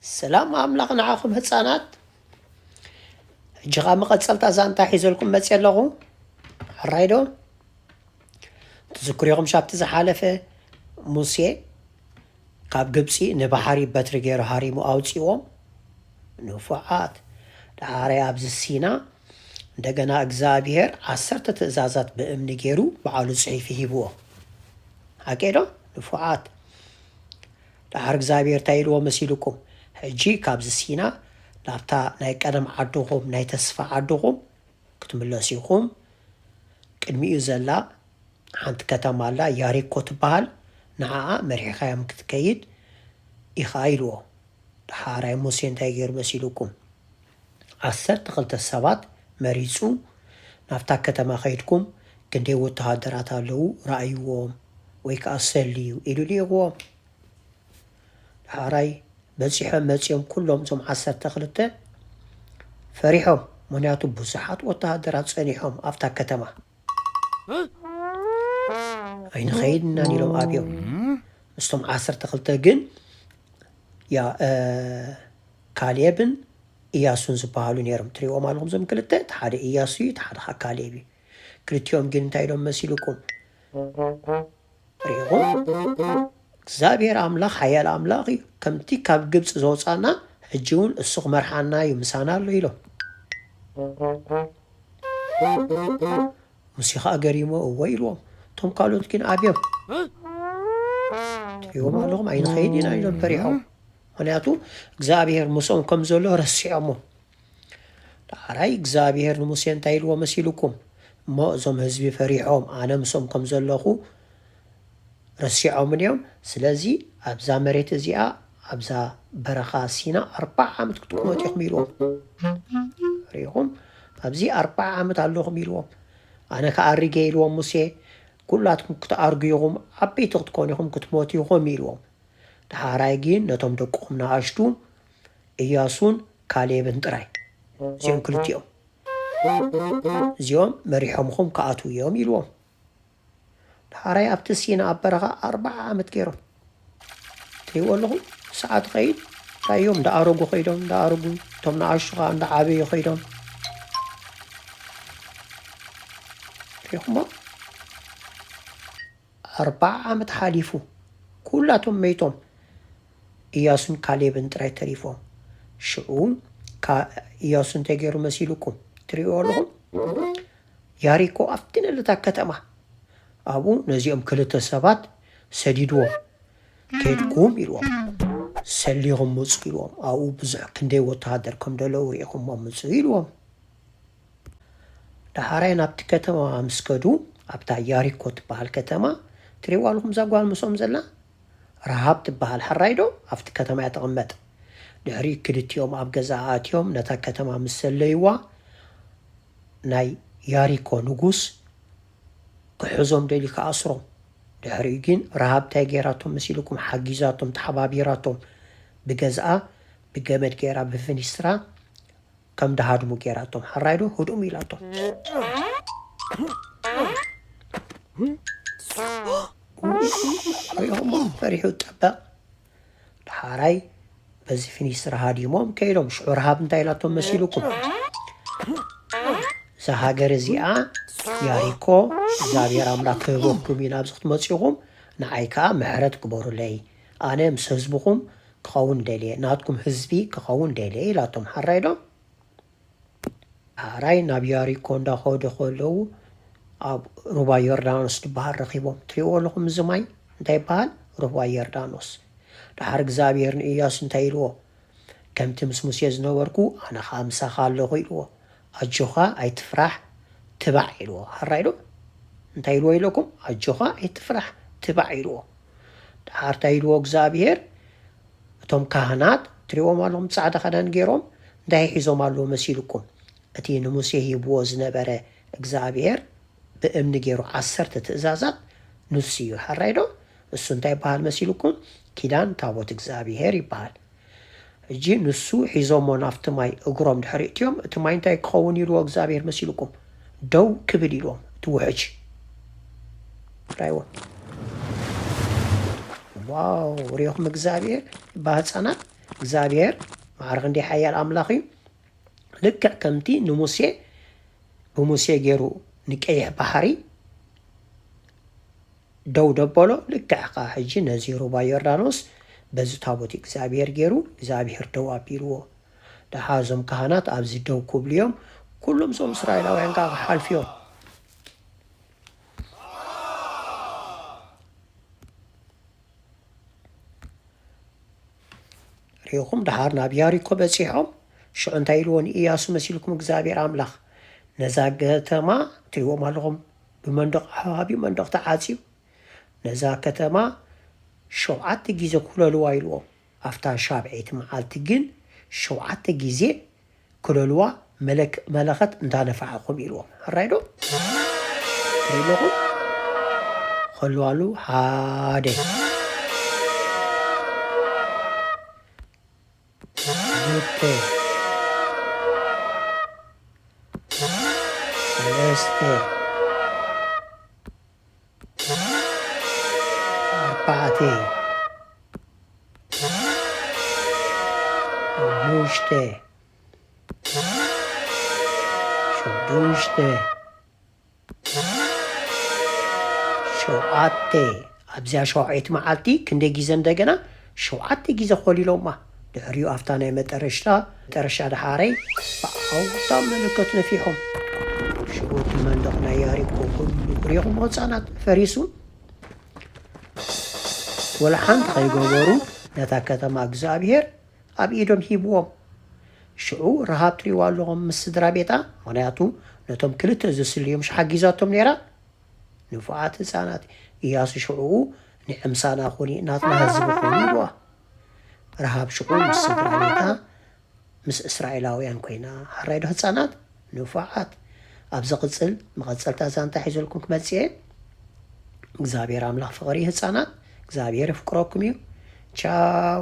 ሰላም ኣምላኽ ንዓኹም ህፃናት። ሕጂ ኸዓ መቐፀልታ ዛንታ ሒዘልኩም መፅየ ኣለኹ። ሕራይ ዶ? ትዝክሩ ኢኹም ሻብቲ ዝሓለፈ ሙሴ ካብ ግብፂ ንባሕሪ በትሪ ገይሩ ሃሪሙ ኣውፅዎም። ንፉዓት። ዳሓራይ ኣብዚ ሲና እንደገና እግዚኣብሔር ዓሰርተ ትእዛዛት ብእምኒ ገይሩ ባዕሉ ፅሒፉ ሂብዎ። ሓቂ ዶ? ንፉዓት። ዳሓር እግዚኣብሔር እንታይ ኢልዎ መሲልኩም? ሕጂ ካብዚ ሲና ናብታ ናይ ቀደም ዓድኹም፣ ናይ ተስፋ ዓድኹም ክትምለሱ ኢኹም። ቅድሚኡ ዘላ ሓንቲ ከተማ ኣላ፣ ያሪኮ ትበሃል። ንዓኣ መሪሕካዮም ክትከይድ ኢኻ ኢልዎ። ዳሓራይ ሙሴ እንታይ ገይሩ መሲልኩም? ዓሰርተ ክልተ ሰባት መሪፁ፣ ናብታ ከተማ ከይድኩም ክንደይ ወተሃደራት ኣለዉ ረኣይዎም ወይ ከዓ ሰልዩ ኢሉ ልኢኽዎም። ዳሓራይ በፂሖም መፂኦም ኩሎም እዞም ዓሰርተ ክልተ ፈሪሖም፣ ምክንያቱ ብዙሓት ወተሃደራት ፀኒሖም ኣብታ ከተማ። ኣይንኸይድናን ኢሎም ኣብዮም። ምስቶም ዓሰርተ ክልተ ግን ያ እ፣ ካሌብን እያሱን ዝበሃሉ ነይሮም። ትሪእዎም ኣለኹም እዞም ክልተ፣ እቲ ሓደ እያሱ እዩ፣ እቲ ሓደ ኸዓ ካሌብ እዩ። ክልቲኦም ግን እንታይ ኢሎም መሲልኩም? ሪኢኹም? እግዚኣብሔር ኣምላኽ ሓያል ኣምላኽ እዩ። ከምቲ ካብ ግብፂ ዘውፃና ሕጂ እውን እሱ ክመርሓና እዩ፣ ምሳና ኣሎ ኢሎም። ሙሴ ኸዓ ገሪሞ እወ ኢልዎም። እቶም ካልኦት ግን ኣብዮም። ትሪእዎም ኣለኹም ኣይንኸይድ ኢና ኢሎም ፈሪሖም። ምክንያቱ እግዚኣብሔር ምስኦም ከም ዘሎ ረሲዖሞ። ዳሕራይ እግዚኣብሔር ንሙሴ እንታይ ኢልዎ መሲልኩም? እሞ እዞም ህዝቢ ፈሪሖም ኣነ ምስኦም ከም ዘለኹ ረሲዖምን እዮም። ስለዚ ኣብዛ መሬት እዚኣ ኣብዛ በረኻ ሲና ኣርባዓ ዓመት ክትቅመጡ ኢኹም ኢልዎም። ሪኢኹም ኣብዚ ኣርባዓ ዓመት ኣለኹም ኢልዎም። ኣነ ከኣርግ እየ ኢልዎም ሙሴ። ኩላትኩም ክትኣርጉ ኢኹም፣ ዓበይቲ ክትኮኑ ኢኹም፣ ክትሞቱ ኢኹም ኢልዎም። ዳሓራይ ግን ነቶም ደቅኹም ንኣሽቱ እያሱን ካሌብን ጥራይ እዚኦም ክልቲኦም እዚኦም መሪሖምኹም ክኣትዉ እዮም ኢልዎም። ዳሓራይ ኣብቲ ሲና ኣብ በረኻ ኣርባዓ ዓመት ገይሮም ትሪእዎ ኣለኹም። ሰዓት ኸይድ እንታይ እዮም እንዳኣረጉ ኸይዶም እንዳኣረጉ እቶም ንኣሽቱ ኸዓ እንዳዓበዩ ኸይዶም ሪኹሞ። ኣርባዓ ዓመት ሓሊፉ ኩላቶም መይቶም እያሱን ካሌብን ጥራይ ተሪፎም። ሽዑ እያሱ እንታይ ገይሩ መሲልኩም ትሪእዎ ኣለኹም? ያሪኮ ኣብቲ ነለታ ከተማ ኣብኡ ነዚኦም ክልተ ሰባት ሰዲድዎም። ከድኩም ኢልዎም ሰሊኹም ምፁ ኢልዎም ኣብኡ ብዙሕ ክንደይ ወተሃደር ከም ደለዉ ርኢኹሞ ምፁ ኢልዎም። ዳሓራይ ናብቲ ከተማ ምስ ከዱ ኣብታ ያሪኮ ትበሃል ከተማ ትሪእዋ ኣለኹም እዛ ጓል ምስኦም ዘላ ረሃብ ትበሃል ሕራይ ዶ ኣብቲ ከተማ እያ ትቕመጥ። ድሕሪ ክልቲኦም ኣብ ገዛ ኣትዮም ነታ ከተማ ምስ ሰለይዋ ናይ ያሪኮ ንጉስ ክሕዞም ደልዩ ክኣስሮም። ድሕሪኡ ግን ረሃብ እንታይ ገይራቶም መሲልኩም ሓጊዛቶም ተሓባቢራቶም ብገዝኣ ብገመድ ገይራ ብፍኒስትራ ከም ድሃድሙ ገይራቶም ሓራይ ዶ ህድኡም ኢላቶም ሪኦሞ ፈሪሑ ጠበቕ ድሓራይ በዚ ፊኒስትራ ሃዲሞም ከይዶም ሽዑ ረሃብ እንታይ ኢላቶም መሲልኩም እዛ ሃገር እዚኣ ያሪኮ እግዚኣብሔር ኣምላክ ክህበኩም ኢና ኣብዚ ክትመፅኹም ንዓይ ከዓ ምሕረት ግበሩለይ ኣነ ምስ ህዝብኹም ክኸውን ደልየ ናትኩም ህዝቢ ክኸውን ደልየ ኢላቶም ሓራይ ዶ ሓራይ ናብ ያሪኮ እንዳኸዱ ከለዉ ኣብ ሩባ ዮርዳኖስ ዝበሃል ረኺቦም ትሪእዎ ኣለኹም እዚ ማይ እንታይ ይበሃል ሩባ ዮርዳኖስ ድሓር እግዚኣብሔር ንእያሱ እንታይ ኢልዎ ከምቲ ምስ ሙሴ ዝነበርኩ ኣነ ኸዓ ምሳኻ ኣለኹ ኢልዎ ኣጆኻ ኣይትፍራሕ ትባዕ ኢልዎ ሓራይ ዶ እንታይ ኢልዎ ኢለኩም ኣጆኻ ኣይትፍራሕ ትባዕ ኢልዎ ድሓር እንታይ ኢልዎ እግዚኣብሔር እቶም ካህናት ትሪእዎም ኣለኹም ፃዕዳ ኸዳን ገይሮም እንታይ ሒዞም ኣለዉ መሲልኩም እቲ ንሙሴ ሂብዎ ዝነበረ እግዚኣብሔር ብእምኒ ገይሩ ዓሰርተ ትእዛዛት ንሱ እዩ ሓራይ ዶ እሱ እንታይ ይበሃል መሲልኩም ኪዳን ታቦት እግዚኣብሔር ይበሃል እጂ ንሱ ሒዞሞ ናብቲ ማይ እግሮም ድሕሪ እትዮም እቲ ማይ እንታይ ክኸውን ኢልዎ እግዚኣብሔር መሲልኩም ደው ክብል ኢልዎም እቲ ውሕጅ ራይዎ ዋው ሪኹም እግዚኣብሔር ይበሃል ህፃናት እግዚኣብሔር ማዕረ ክንደይ ሓያል ኣምላኽ እዩ። ልክዕ ከምቲ ንሙሴ ብሙሴ ገይሩ ንቀይሕ ባሕሪ ደው ደበሎ፣ ልክዕ ከዓ ሕጂ ነዚ ሩባ ዮርዳኖስ በዚ ታቦት እግዚኣብሔር ገይሩ እግዚኣብሔር ደው ኣቢልዎ። ደሓር እዞም ካህናት ኣብዚ ደው ክብሉ እዮም። ኩሎም እዞም እስራኤላውያን ከዓ ክሓልፉ እዮም። ርኢኹም ደሓር ናብ ያሪኮ በፂሖም። ሽዑ እንታይ ኢልዎ ንኢያሱ መሲልኩም እግዚኣብሔር ኣምላኽ? ነዛ ከተማ ትሪዎም ኣለኹም፣ ብመንደቕ ዓብዩ መንደቕ ተዓፅዩ። ነዛ ከተማ ሸውዓተ ግዜ ኩለልዋ ኢልዎም። ኣብታ ሻብዐይቲ መዓልቲ ግን ሸውዓተ ግዜ ክለልዋ፣ መለክ መለኸት እንዳነፋዕኹም ኢልዎም። ሕራይ ዶ? እንታይ ኢለኹም? ከልዋሉ። ሓደ፣ ክልተ፣ ሰለስተ፣ ኣርባዕተ፣ ሓሙሽተ፣ ሽዱሽተ፣ ሸውዓተ። ኣብዚኣ ሸውዓይቲ መዓልቲ ክንደይ ግዜ እንደገና? ሸውዓተ ግዜ ኮሊሎማ። ድሕሪኡ ኣብታ ናይ መጠረሽታ፣ መጠረሽታ ደሓረይ ብዓውታ መለከት ነፊሖም። ሽዑ እቲ መንደቕ ናይ ያሪኮ ኩሉ ሪኹም ህፃናት ፈሪሱ። ወላ ሓንቲ ከይገበሩ ነታ ከተማ እግዚኣብሔር ኣብ ኢዶም ሂብዎም። ሽዑ ረሃብ ትሪእዋ ኣለኹም ምስ ስድራ ቤታ፣ ምኽንያቱ ነቶም ክልተ ዝስልዮም ሓጊዛቶም ነይራ። ንፉዓት ህፃናት፣ ኢያሱ ሽዑኡ ንዕምሳና ኩኒ፣ ናትና ህዝቢ ኩኒ ኢልዋ። ረሃብ ሽዑ ምስ ስድራ ቤታ ምስ እስራኤላውያን ኮይና። ሓራይ ዶ ህፃናት? ንፉዓት። ኣብ ዝቕፅል መቐፀልታ ዛንታ ሒዘልኩም ክመፅእ እየ። እግዚኣብሔር ኣምላኽ ፍቕሪ እዩ ህፃናት። እግዚኣብሔር የፍቅረኩም እዩ። ቻው።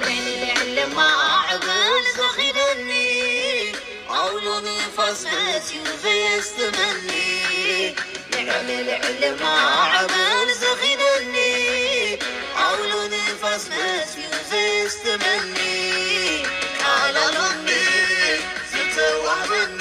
ልዕሊ ማዕበል ዘኺደኒ ኣውሎ ንፋስ መፅዩ ዘየስትመኒ። ልዕሊ ልዕሊ ማዕበል ዘኺደኒ ኣውሎ ንፋስ መፅዩ ዘየስትመኒ። ቃል ኣሎኒ ዝተዋህበኒ